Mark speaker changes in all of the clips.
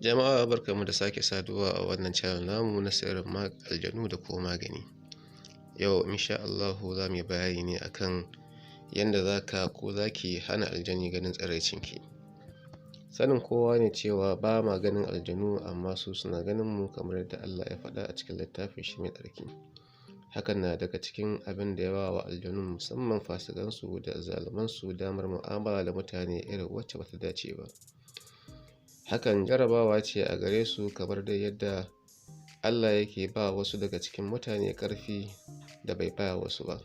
Speaker 1: Jama'a barkanmu da sake saduwa a wannan channel namu na sirrin aljanu da ko magani. Yau insha Allahu za mu yi bayani ne akan yanda za ka ko za ki hana aljani ganin tsiraicinki. Sanin kowa ne cewa ba ma ganin aljanu, amma su suna ganin mu, kamar yadda Allah ya faɗa a cikin littafin shi mai tsarki. Hakan na daga cikin abin da ya ba wa aljanun, musamman fasikansu da azzalumansu, damar mu'amala da mutane irin wacce bata dace ba. Hakan jarabawa ce a gare su, kamar dai yadda Allah yake ba wasu daga cikin mutane ƙarfi da bai ba wasu ba,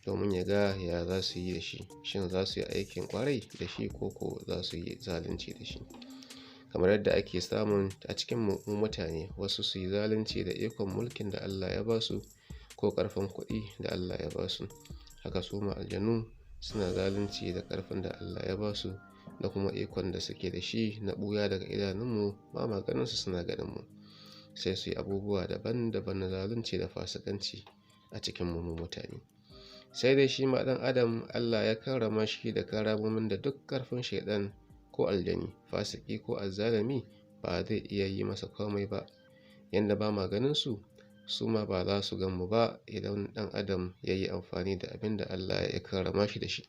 Speaker 1: domin ya ga ya za su yi da shi, shin za su yi aikin ƙwarai da shi ko ko za su yi zalunci da shi. Kamar yadda ake samun a cikin mu mutane, wasu su yi zalunci da ikon mulkin da Allah ya ba su ko ƙarfin kuɗi da Allah ya ba su, haka su ma aljanu suna zalunci da ƙarfin da Allah ya ba su da kuma ikon da suke da shi na ɓuya daga idanunmu, ba ma ganinsu suna ganinmu, sai su yi abubuwa daban-daban na zalunci da fasikanci a cikin mu mutane. Sai dai shi ma ɗan adam Allah ya karrama shi da karamomin da duk ƙarfin shaiɗan ko aljani, fasiki ko azzalumi, ba zai iya yi masa komai ba. Yanda ba ma ganin su, su ma ba za su gan mu ba idan ɗan adam ya yi amfani da abin da Allah ya karrama shi da shi.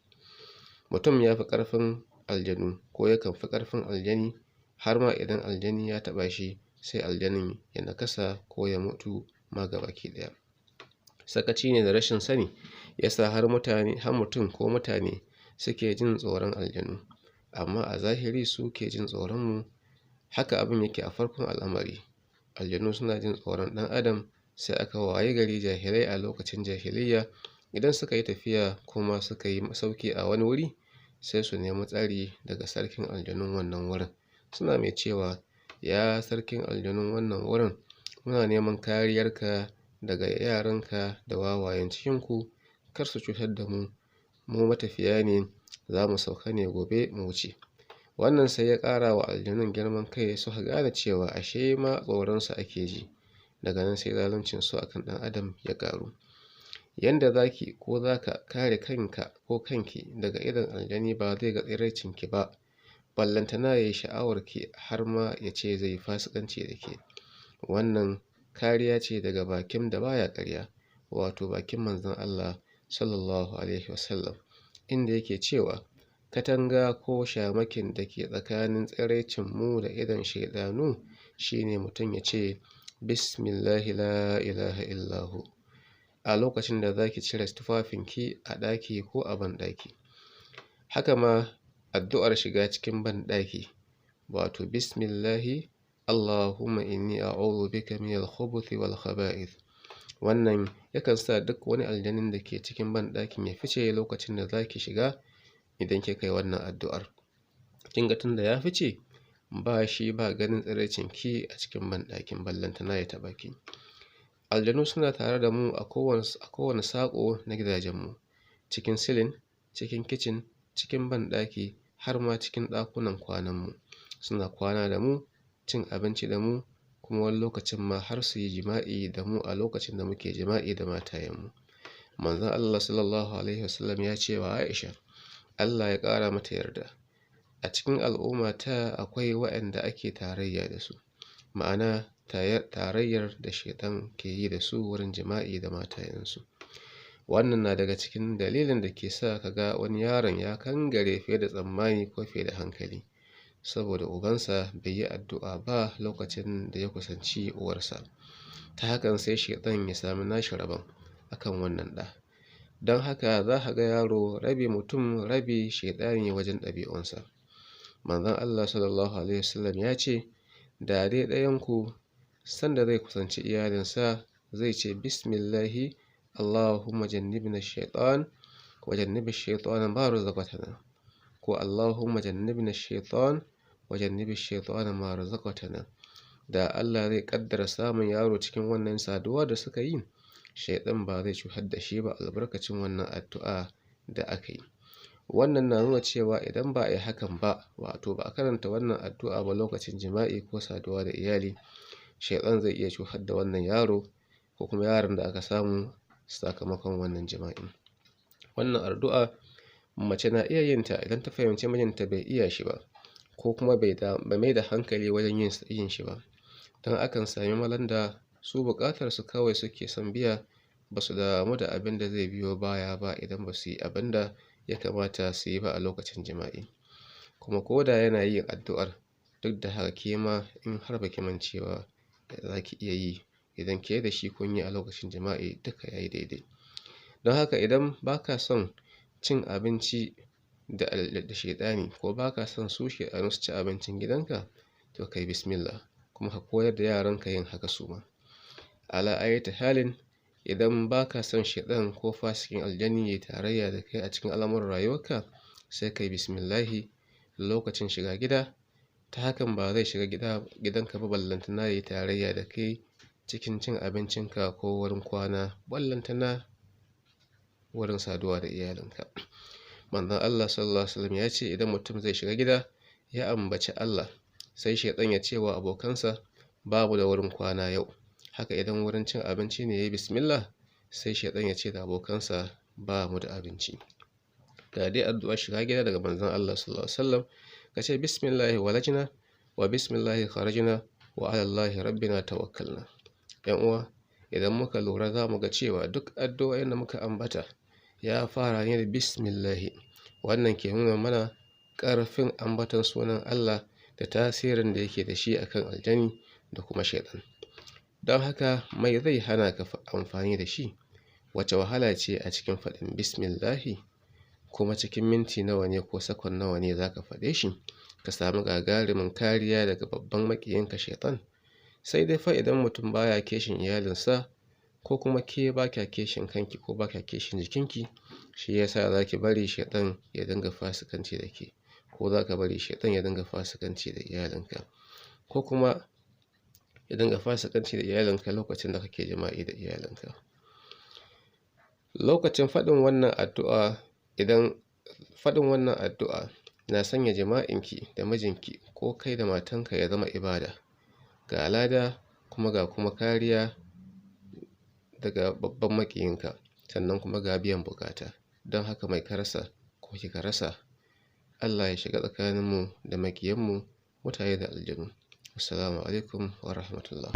Speaker 1: Mutum ya fi ƙarfin aljanu, ko yakan fi ƙarfin aljani, har ma idan aljani ya taɓa shi sai aljanin ya nakasa ko ya mutu ma gabaki ɗaya. Sakaci ne da rashin sani yasa har mutane, har mutum ko mutane suke jin tsoron aljanu, amma a zahiri su ke jin tsoron mu. Haka abin yake a farkon al'amari. Aljanu suna jin tsoron ɗan adam, sai aka wayi gari jahilai a lokacin jahiliyya, idan suka yi tafiya kuma suka yi masauki a wani wuri, sai su nemi tsari daga sarkin aljanun wannan wurin, suna mai cewa, "Ya sarkin aljanun wannan wurin, muna neman kariyarka daga yaranka da wawayen cikinku, kar su cutar da mu, mu matafiya ne, za mu sauka ne gobe mu wuce." Wannan sai ya ƙara wa aljanun girman kai, suka gane cewa ashe ma tsoronsu ake ji. Daga nan sai zaluncin su akan ɗan adam ya ƙaru. Yanda zaki ko zaka kare kanka ko kanki daga idon aljani ba zai ga tsiraicinki ba, ballantana ya yi sha'awarki har ma ya ce zai yi fasikanci da ke. Wannan kariya ce daga bakin da baya ƙarya, wato bakin manzon Allah sallallahu alaihi wasallam, inda yake cewa katanga ko shamakin da ke tsakanin tsiraicin mu da idon shaiɗanu shine mutum ya ce, "Bismillahi la ilaha illahu," a lokacin da zaki cire tufafinki a ɗaki ko a banɗaki. Haka ma addu'ar shiga cikin banɗaki, wato "Bismillahi Allahumma inni a'udhu bika min al-khubuthi wal khaba'ith." Wannan yakan sa duk wani aljanin da ke cikin banɗakin ya fice lokacin da zaki shiga idan kika yi wannan addu'ar. Kin ga tunda ya fice, ba shi ba ganin tsiraicinki a cikin banɗakin, ballantana ya taɓa ki. Aljanu suna tare da mu a kowane saƙo na gidajenmu, cikin silin, cikin kicin, cikin banɗaki, har ma cikin ɗakunan kwananmu. Suna kwana da mu, cin abinci da mu, kuma wani lokacin ma har su yi jima'i da mu a lokacin da muke jima'i da matayenmu. Manzon Allah sallallahu alaihi wasallam ya ce wa Aisha, Allah ya ƙara mata yarda, "A cikin al'ummata akwai waɗanda ake tarayya da su," ma'ana tarayyar da shaiɗan ke yi da su wurin jima'i da matayensu. Wannan na daga cikin dalilin da ke sa ka ga wani yaron ya kangare fiye da tsammani ko fiye da hankali, saboda ubansa bai yi addu'a ba lokacin da ya kusanci uwarsa. Ta hakan sai shaiɗan ya sami nashi rabon akan wannan ɗa. Don haka za ka ga yaro rabi mutum rabi shaiɗani wajen ɗabi'unsa. Manzon Allah sallallahu alaihi wasallam ya ce, da dai ɗayanku sanda zai kusanci iyalinsa zai ce, "Bismillahi Allahumma jannibna shaitan wa jannibi shaitana ma razaqtana," ko "Allahumma jannibna shaitan wa jannibi shaitana ma razaqtana," da Allah zai ƙaddara samun yaro cikin wannan saduwa da suka yi, shaiɗan ba zai cutar da shi ba albarkacin wannan addu'a da aka yi. Wannan na nuna cewa idan ba a yi hakan ba, wato ba a karanta wannan addu'a ba lokacin jima'i ko saduwa da iyali, shaiɗan zai iya cutar da wannan yaro ko kuma yaron da aka samu sakamakon wannan jima'in. Wannan addu'a mace na iya yin ta idan ta fahimci mijinta bai iya shi ba, ko kuma bai mai da hankali wajen yin shi ba. Don akan sami mazan da su buƙatar su kawai suke son biya, ba su damu da abin da zai biyo baya ba idan ba su yi abin da ya kamata su yi ba a lokacin jima'i. Kuma ko da yana yin addu'ar, duk da haka ke ma in har ba ki mance ba za ki iya yi. Idan ke da shi kun yi a lokacin jima'i, duka ya yi daidai. Don haka idan ba ka son cin abinci da shaiɗani, ko ba ka son su shaiɗanu su ci abincin gidanka, to kai bismillah, kuma ka koyar da yaranka yin haka su ma. Ala ayyati halin, idan ba ka son shaiɗan ko fasikin aljani ya yi tarayya da kai a cikin al'amuran rayuwarka, sai kai bismillahi lokacin shiga gida. Ta hakan ba zai shiga gidanka ba, ballantana ya yi tarayya da kai cikin cin abincinka ko wurin kwana, ballantana wurin saduwa da iyalinka. Manzon Allah sallallahu alaihi wasallam ya ce idan mutum zai shiga gida ya ambaci Allah, sai shaiɗan ya ce wa abokansa, babu da wurin kwana yau. Haka idan wurin cin abinci ne ya yi bismillah, sai shaiɗan ya ce da abokansa, ba mu da abinci. Ga dai addu'ar shiga gida daga manzon Allah sallallahu alaihi wasallam, ka ce bismillahi walajna wa bismillahi kharajna wa ala Allahi rabbina tawakkalna. ‘Yan uwa, idan muka lura za mu ga cewa duk addu'o'in da muka ambata ya fara ne da bismillahi. Wannan ke nuna mana ƙarfin ambaton sunan Allah da tasirin da yake da shi akan aljani da kuma shaiɗan. Don haka mai zai hana ka amfani da shi? Wace wahala ce a cikin faɗin bismillahi? Kuma cikin minti nawa ne ko sakon nawa ne za ka faɗe shi ka samu gagarumin kariya daga babban maƙiyinka shaiɗan? Sai dai fa idan mutum baya kishin iyalinsa, ko kuma ke ba kya kishin kanki ko ba kya kishin jikinki, shi yasa za ki bari shaiɗan ya dinga fasikanci da ke, ko za ka bari shaiɗan ya dinga fasikanci da iyalinka, ko kuma ya dinga fasikanci da iyalinka lokacin da kake jima'i da iyalinka. Lokacin faɗin wannan addu'a, idan faɗin wannan addu'a na sanya jima'inki da mijinki ko kai da matanka ya zama ibada, ga lada kuma ga kuma kariya daga babban maƙiyinka, sannan kuma ga biyan buƙata. Don haka mai ka rasa ko kika rasa, Allah ya shiga tsakaninmu da maƙiyanmu, mutane da aljanu. Assalamu alaikum wa rahmatullah.